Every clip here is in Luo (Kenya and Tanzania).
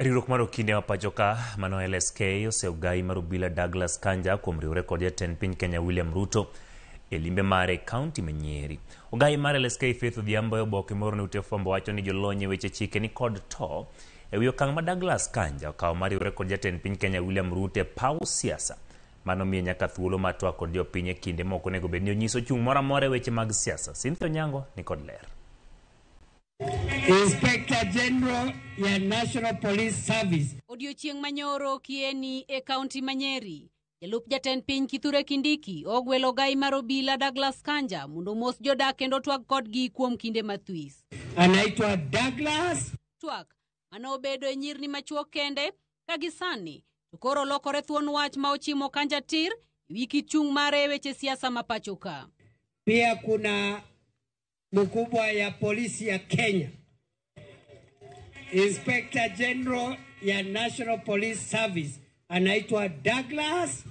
Riwruok mar okinde ma pacho ka mano LSK oseogai mar obila Douglas Kanja kuom riwre kod jatend piny Kenya William Ruto e limbe mare e kaunti ma Nyeri. Ogai mar LSK Faith Odhiambo e oboke moro ne ute fwambo wacho ni jolony e weche chike ni kod to e wi okang' ma Douglas Kanja okawo mar riwre kod jatend piny Kenya William Ruto e paw siasa. Mano miye nyaka thuolo mar twak kod jopiny e kinde mok onego bed ni onyiso chung' moro amora e weche mag siasa. Cynthia Onyango ni kod ler. Inspector General ya National Police Service. Odiochieng' manyoro Kieni e kaunti ma Nyeri, jalup jatend piny Kithure Kindiki ogwelo ogai mar obila Douglas Kanja mondo omos jodak kendo twag kodgi kuom kinde mathwis. Anaitwa Douglas. Twak mane obedo e nyirni machuok kende ka gisani to koro lokore thuon wach ma ochimo Kanja tir e wi kit chung' mare e weche siasa ma pacho ka. Pia kuna mkubwa ya polisi ya Kenya, Inspector General ya National Police Service anaitwa Douglas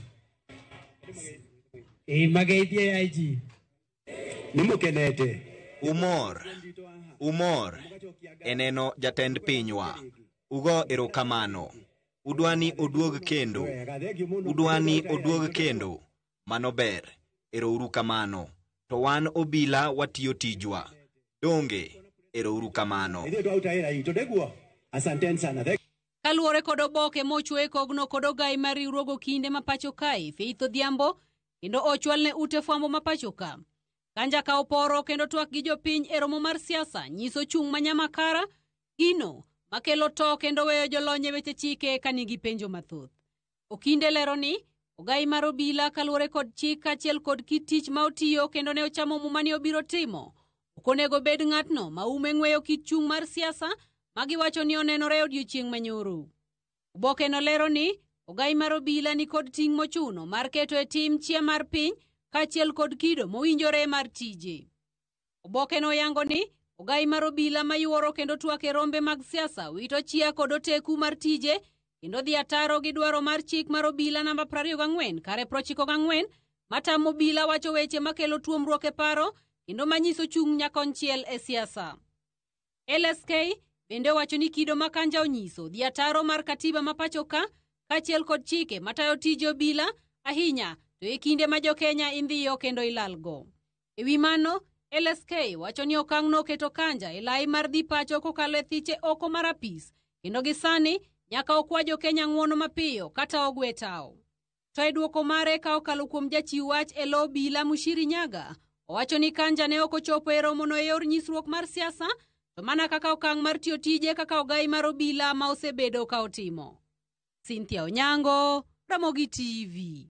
Mageithie IG. Nimukenete. Umor, umor e neno jatend pinywa. Ugo erokamano. Udwani oduog kendo. Udwani oduog kendo. Mano ber. Erouru kamano. To wan obila watiyo tijwa. Donge. Erouru kamano. Asanteni sana. Kaluwore kod oboke mochwe e kogno kod ogai mar riwruog okinde ma pacho kae, Faith Odhiambo, kendo ochwal ne ute fwambo ma pacho ka. Kanja ka oporo kendo twak gi jopiny e romo mar siasa nyiso chung' ma nyamakara, gino makelo to kendo weyo jolony e weche chike ka nigi penjo mathoth. Okinde lero ni ogai mar obila kaluwore kod chik kaachiel kod kit tich ma otiyo kendo ne ochamo muma ni obiro timo. Ok onego bed ng'atno ma ume ng'weyo kit chung' mar siasa ma giwacho ni onenore odiochieng' manyoro. Oboke no lero ni ogai mar obila ni kod ting' mochuno mar keto e tim chia mar piny kaachiel kod kido mowinjore mar tije. Oboke no yango ni ogai mar obila mayuoro kendo twak e rombe mag siasa wito chia kod oteku mar tije kendo dhi ataro gi dwaro mar chik mar obila namba 24 kare 94 matamo obila wacho weche makelo tuomruok e paro kendo manyiso chung' nyakonchiel e siasa. LSK bende owacho ni kido ma Kanja onyiso dhi ataro mar katiba ma pacho ka kaachiel kod chike matayo tije obila ahinya to e kinde ma jokenya indhiyo kendo ilalgo. E wi mano, LSK wacho ni okang'no oketo Kanja e lai mar dhi pacho kokalo e thiche oko mar apis kendo gi sani nyaka okwa jokenya ng'uono mapiyo kata ogwe tao. To e dwoko mare ka okalo kuom jachiw wach e lo obila Mushiri Nyaga, owacho ni Kanja ne ok ochopo e romono e yor nyisruok mar siasa to mana kaka okang' mar tiyo tije kaka ogai mar obila ma osebedo ka otimo. Cynthia Onyango, Ramogi TV.